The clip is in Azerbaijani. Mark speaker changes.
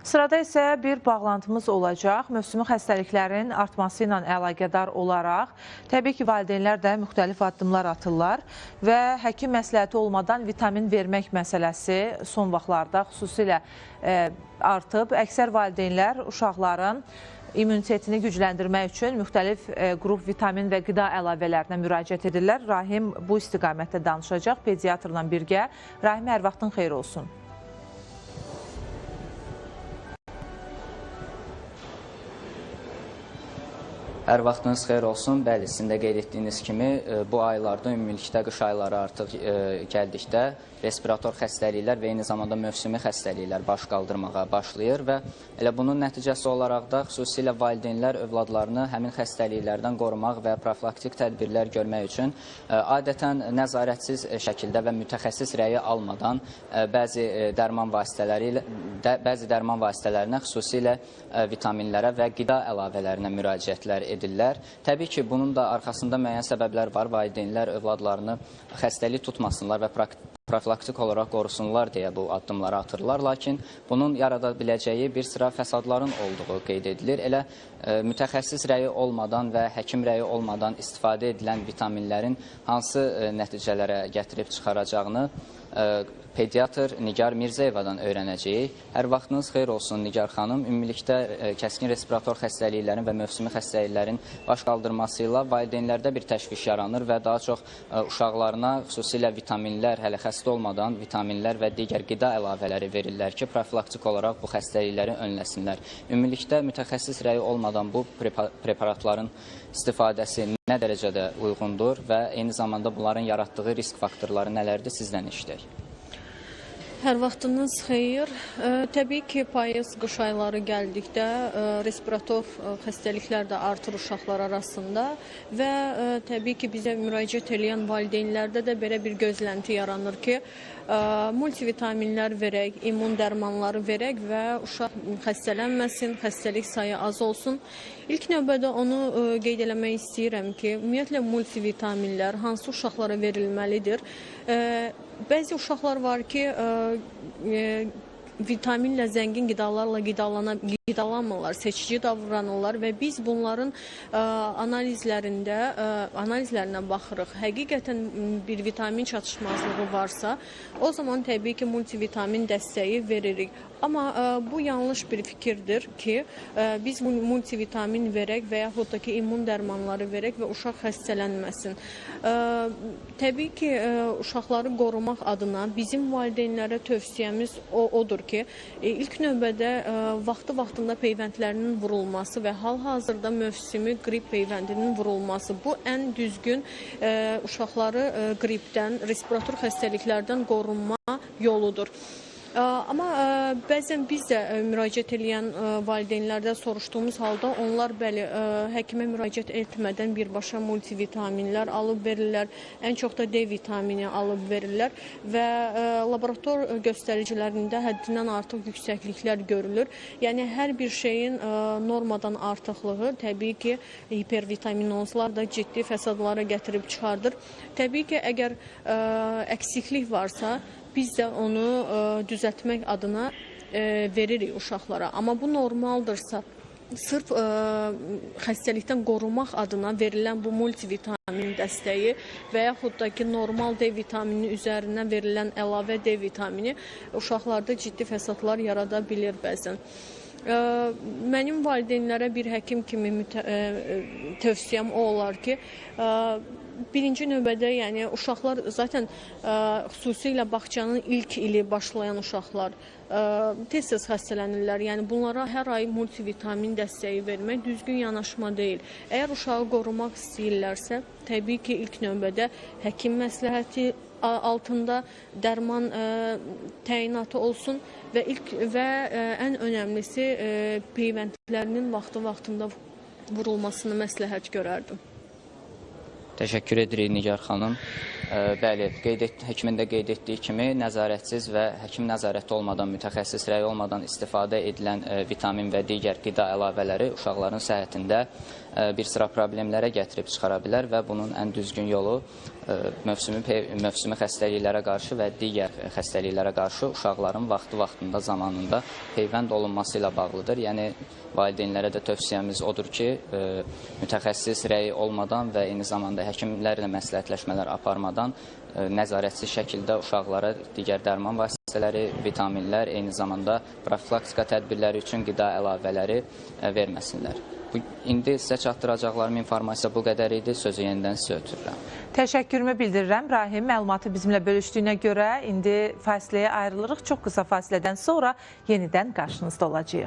Speaker 1: Sırada isə bir bağlantımız olacaq. Mövsümi xəstəliklərin artması ilə əlaqədar olaraq təbii ki, valideynlər də müxtəlif addımlar atırlar və həkim məsləhəti olmadan vitamin vermək məsələsi son vaxtlarda xüsusilə artıb. Əksər valideynlər uşaqların immunitetini gücləndirmək üçün müxtəlif qrup vitamin və qida əlavələrinə müraciət edirlər. Rahim bu istiqamətdə danışacaq pediatrla birgə. Rahim, hər vaxtın xeyir olsun.
Speaker 2: Hər vaxtınız xeyir olsun. Bəli, sizin də qeyd etdiyiniz kimi bu aylarda ümumilikdə qış ayları artıq gəldikdə respirator xəstəliklər və eyni zamanda mövsümi xəstəliklər baş qaldırmağa başlayır və elə bunun nəticəsi olaraq da xüsusilə valideynlər övladlarını həmin xəstəliklərdən qorumaq və profilaktik tədbirlər görmək üçün adətən nəzarətsiz şəkildə və mütəxəssis rəyi almadan bəzi dərman vasitələri ilə, bəzi dərman vasitələrinə, xüsusilə vitaminlərə və qida əlavələrinə müraciətlər edirlər. Təbii ki, bunun da arxasında müəyyən səbəblər var. Valideynlər övladlarını xəstəlik tutmasınlar və profilaktik olaraq qorusunlar deyə bu addımları atırlar. Lakin bunun yarada biləcəyi bir sıra fəsadların olduğu qeyd edilir. Elə mütəxəssis rəyi olmadan və həkim rəyi olmadan istifadə edilən vitaminlərin hansı nəticələrə gətirib çıxaracağını pediatr Nigar Mirzayevadan öyrənəcəyik. Hər vaxtınız xeyir olsun Nigar xanım. Ümumilikdə kəskin respirator xəstəliklərin və mövsümi xəstəliklərin baş qaldırması ilə valideynlərdə bir təşviş yaranır və daha çox uşaqlarına xüsusilə vitaminlər, hələ xəstə olmadan vitaminlər və digər qida əlavələri verirlər ki, profilaktik olaraq bu xəstəlikləri önləsinlər. Ümumilikdə mütəxəssis rəyi olmadan bu preparatların istifadəsi nə dərəcədə uyğundur və eyni zamanda bunların yaratdığı risk faktorları nələrdir, sizdən eşidək.
Speaker 3: Hər vaxtınız xeyir. Təbii ki, payız, qış ayları gəldikdə respirator xəstəliklər də artır uşaqlar arasında və təbii ki, bizə müraciət eləyən valideynlərdə də belə bir gözlənti yaranır ki, multivitaminlər verək, immun dərmanları verək və uşaq xəstələnməsin, xəstəlik sayı az olsun. İlk növbədə onu qeyd eləmək istəyirəm ki, ümumiyyətlə multivitaminlər hansı uşaqlara verilməlidir? Bəzi uşaqlar var ki, vitaminlə zəngin qidalarla qidalanmırlar, seçici davranırlar və biz bunların analizlərinə baxırıq. Həqiqətən bir vitamin çatışmazlığı varsa, o zaman təbii ki, multivitamin dəstəyi veririk. Amma bu yanlış bir fikirdir ki, biz multivitamin verək və yaxud da ki, immun dərmanları verək və uşaq xəstələnməsin. Təbii ki, uşaqları qorumaq adına bizim valideynlərə tövsiyəmiz odur ki, ilk növbədə vaxtı-vaxtında peyvəndlərinin vurulması və hal-hazırda mövsümi qrip peyvəndinin vurulması. Bu ən düzgün uşaqları qripdən, respirator xəstəliklərdən qorunma yoludur. Amma bəzən biz də müraciət eləyən valideynlərdə soruşduğumuz halda onlar bəli həkimə müraciət etmədən birbaşa multivitaminlər alıb verirlər, ən çox da D vitamini alıb verirlər və laborator göstəricilərində həddindən artıq yüksəkliklər görülür. Yəni hər bir şeyin normadan artıqlığı təbii ki, hipervitaminozlar da ciddi fəsadlara gətirib çıxardır. Təbii ki, əgər əksiklik varsa, biz də onu düzəltmək adına veririk uşaqlara. Amma bu normaldırsa, sırf xəstəlikdən qorumaq adına verilən bu multivitamin dəstəyi və yaxud da ki, normal D vitamini üzərinə verilən əlavə D vitamini uşaqlarda ciddi fəsadlar yarada bilir bəzən. Mənim valideynlərə bir həkim kimi tövsiyəm o olar ki, birinci növbədə, yəni uşaqlar zaten xüsusilə bağçanın ilk ili başlayan uşaqlar tez-tez xəstələnirlər. Yəni bunlara hər ay multivitamin dəstəyi vermək düzgün yanaşma deyil. Əgər uşağı qorumaq istəyirlərsə, təbii ki, ilk növbədə həkim məsləhəti altında dərman təyinatı olsun və ən önəmlisi peyvəndlərinin vaxtı-vaxtında vurulmasını məsləhət görərdim.
Speaker 2: Təşəkkür edirik Nigar xanım. Bəli, həkimin də qeyd etdiyi kimi nəzarətsiz və həkim nəzarəti olmadan, mütəxəssis rəyi olmadan istifadə edilən vitamin və digər qida əlavələri uşaqların səhhətində bir sıra problemlərə gətirib çıxara bilər və bunun ən düzgün yolu mövsümi xəstəliklərə qarşı və digər xəstəliklərə qarşı uşaqların vaxtı-vaxtında, zamanında peyvənd olunması ilə bağlıdır. Yəni valideynlərə də tövsiyəmiz odur ki, mütəxəssis rəyi olmadan və eyni zamanda həkimlərlə məsləhətləşmələr aparmadan nəzarətsiz şəkildə uşaqlara digər dərman vasitələri, vitaminlər, eyni zamanda profilaktika tədbirləri üçün qida əlavələri verməsinlər. İndi sizə çatdıracaqlarım informasiya bu qədər idi. Sözü yenidən sizə ötürürəm.
Speaker 1: Təşəkkürümü bildirirəm. Rahim, məlumatı bizimlə bölüşdüyünə görə indi fasiləyə ayrılırıq. Çox qısa fasilədən sonra yenidən qarşınızda olacağıq.